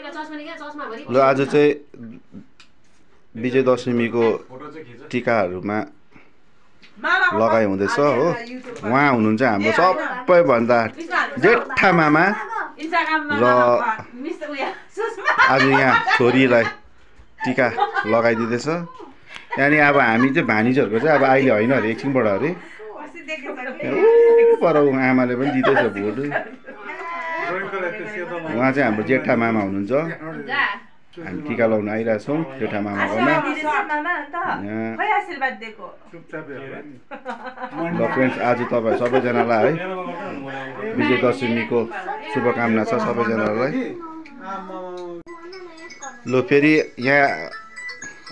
ल आज चाहिँ विजयदशमीको टिकाहरूमा लगाइ हुँदैछ हो। उहाँ हुनुहुन्छ हाम्रो सबैभन्दा जेठा मामा र आज यहाँ छोरीलाई टिका लगाइदिँदैछ। त्यहाँदेखि अब हामी चाहिँ भानिजहरूको चाहिँ अब अहिले होइन अरे एकछिनबाट अरे पर आमाले पनि दिँदैछ भोट। उहाँ चाहिँ हाम्रो जेठा मामा हुनुहुन्छ। हामी टिका लगाउन आइरहेछौँ जेठा मामाकोमा। ल फ्रेन्ड्स आज तपाईँ सबैजनालाई है विजयदशमीको शुभकामना छ सबैजनालाई। ल फेरि यहाँ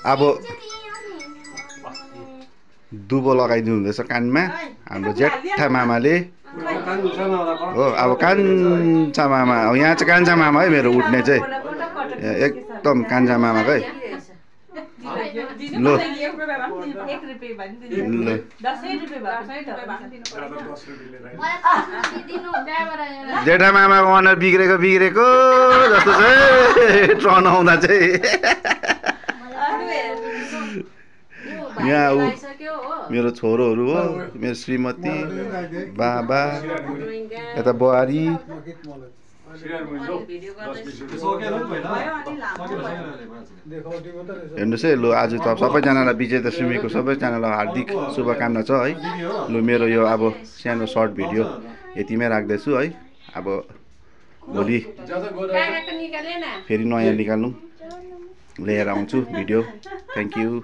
अब दुबो लगाइदिनु हुँदैछ कानमा हाम्रो जेठा मामाले हो। अब कान्छा मामा अब यहाँ चाहिँ कान्छा मामा है मेरो उठ्ने चाहिँ एकदम कान्छा मामाकै। ल जेठा मामाको अनुहार बिग्रेको जस्तो चाहिँ ट्रन आउँदा चाहिँ यहाँ ऊ मेरो छोरोहरू हो, मेरो श्रीमती, बाबा, यता बुहारी। हेर्नुहोस् है। लु आज त सबैजनालाई विजयदशमीको सबैजनालाई हार्दिक शुभकामना छ है। लु मेरो यो अब सानो सर्ट भिडियो यतिमै राख्दैछु है। अब भोलि फेरि नयाँ निकाल्नु लिएर आउँछु भिडियो। Thank you.